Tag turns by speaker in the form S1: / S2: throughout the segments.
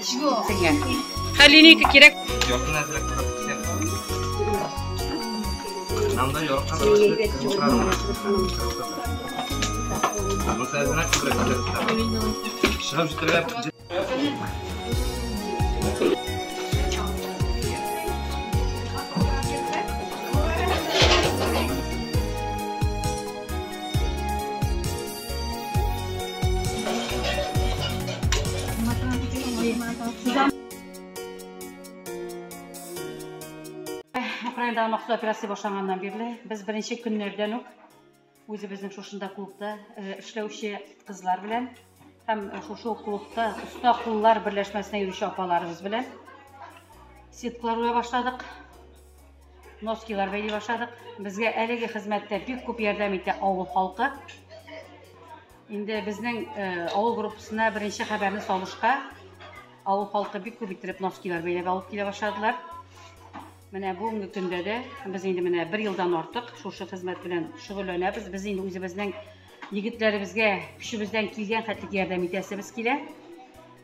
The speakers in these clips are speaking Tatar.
S1: Сиңа. Хәл линейка кирәк. Украинадагы махсус операция башланганнан бирле без беренче көннәрдән үк үзебезнең шушында клубта эшләүче кызлар белән һәм шушы клубта оста куллар берләшмәсенә йөрүче апаларыбыз белән сеткалар үрә башладык, носкилар бәйли башладык. Безгә әлеге хезмәттә бик күп ярдәм итә авыл халкы. Инде безнең авыл группасына беренче хәбәрне салышка авыл халкы бик күп иттереп носкилар бәйләп алып килә башладылар. Менә бүгенге көндә дә без инде менә бер елдан артык шушы хезмәт белән шөгыльләнәбез. Без инде үзебезнең егетләребезгә көчебездән килгән хәтлек ярдәм итәсебез килә.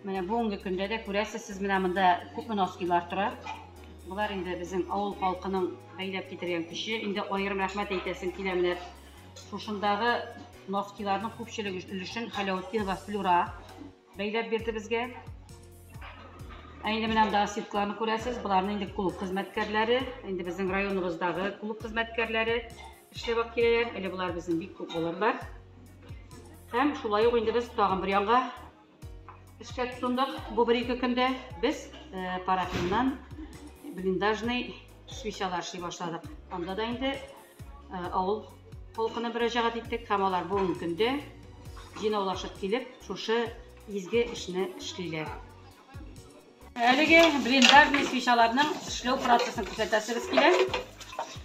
S1: Менә бүгенге көндә дә күрәсез, сез менә монда күпме носкилар тора. Болар инде безнең авыл халкының бәйләп китергән көче. Инде аерым рәхмәт әйтәсем килә менә шушындагы носкиларның күпчелек өлешен Халәүтдинова Флюра бәйләп бирде безгә. Ә инде менә монда сеткаларны күрәсез. Боларны инде клуб хезмәткәрләре, инде безнең районыбыздагы клуб хезмәткәрләре эшләп алып киләләр. Әле болар безнең бик күп булырлар. Һәм шулай ук инде без тагын бер янга эшкә тотындык. Бу бер-ике көндә без парафиннан блиндажный свечалар эшли башладык. Анда да инде авыл халкына мөрәҗәгать иттек һәм алар бүгенге көндә җыйнаулашып килеп, шушы изге эшне эшлиләр. Әлеге блиндажный свечаларның эшләү процессын күрсәтәсебез килә.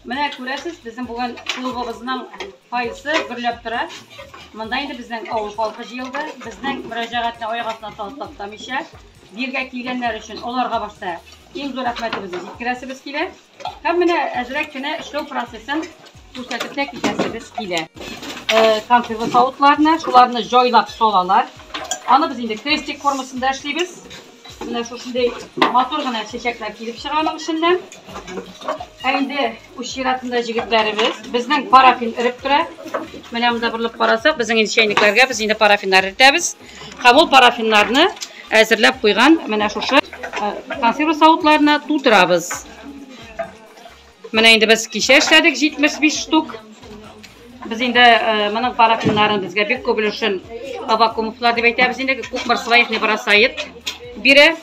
S1: Менә күрәсез, безнең бүген клубыбызның файсы гөрләп тора. Монда инде безнең авыл халкы җыелды. Безнең мөрәҗәгатьне аяк астына салып таптамыйча, биргә килгәннәр өчен аларга башта иң зур рәхмәтебезне җиткерәсебез килә. Һәм менә әзрәк кенә эшләү процессын күрсәтеп тә китәсебез килә. Консерва савытларына шуларны җайлап салалар. Аны без инде крестик формасында эшлибез. Менә шушындый матур гына чәчәкләр килеп чыга аның эченнән. Ә инде үз чиратында җегетләребез, безнең парафин эреп тора. Менә монда борылып карасак, безнең инде чәйнекләргә без инде парафиннар эретәбез. Һәм ул парафиннарны әзерләп куйган менә шушы консерва савытларына тутырабыз. Менә инде без кичә эшләдек 75 штук. Без инде моның парафиннарын безгә бик күп өлешен Авакумовлар дип әйтәбез инде, күпмер своих не бросает бирә.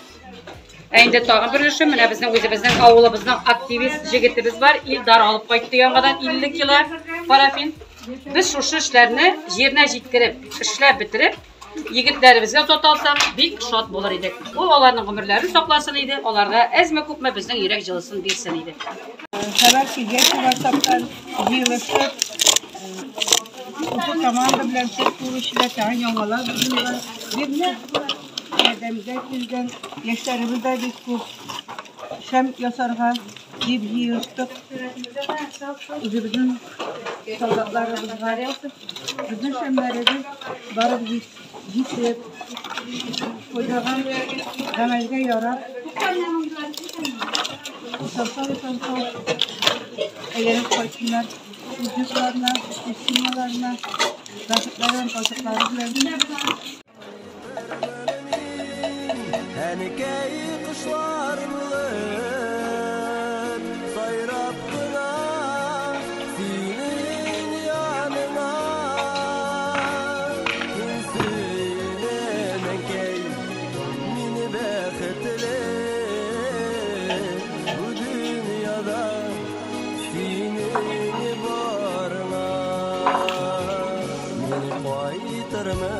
S1: Ә инде тагын бер өлеше менә безнең үзебезнең авылыбызның активист җегетебез бар, Илдар алып кайтты яңадан 50 кило парафин. Без шушы эшләрне җиренә җиткереп, эшләп бетереп, егетләребезгә озата алсак, бик шат булыр идек. Ул аларның гомерләрен сакласын иде, аларга әзме-күпме безнең йөрәк җылысын бирсен иде.
S2: Хәбәр килгәч, WhatsApp'тан җыелышып, шушы команда белән сет күрүчеләр, тагын яңалар булдылар. Бирне ярдәмгә килгән яшьләребез дә бик күп. Шәм ясарга дип җыелыштык. Үзебезнең солдатларыбызга безнең шәмнәребез барып җитеп, файдага, гамәлгә ярап, исән-сау әйләнеп кайтсыннар үз йортларына, үз семьяларына, бәхетләре һәм шатлыклары белән.
S3: Әнекәй кошлар булып сайрап кына синең яныңа. Мин сөенәм, әнкәй, мин бәхетле бу дөньяда синең барыңа. Мин кайтырмын.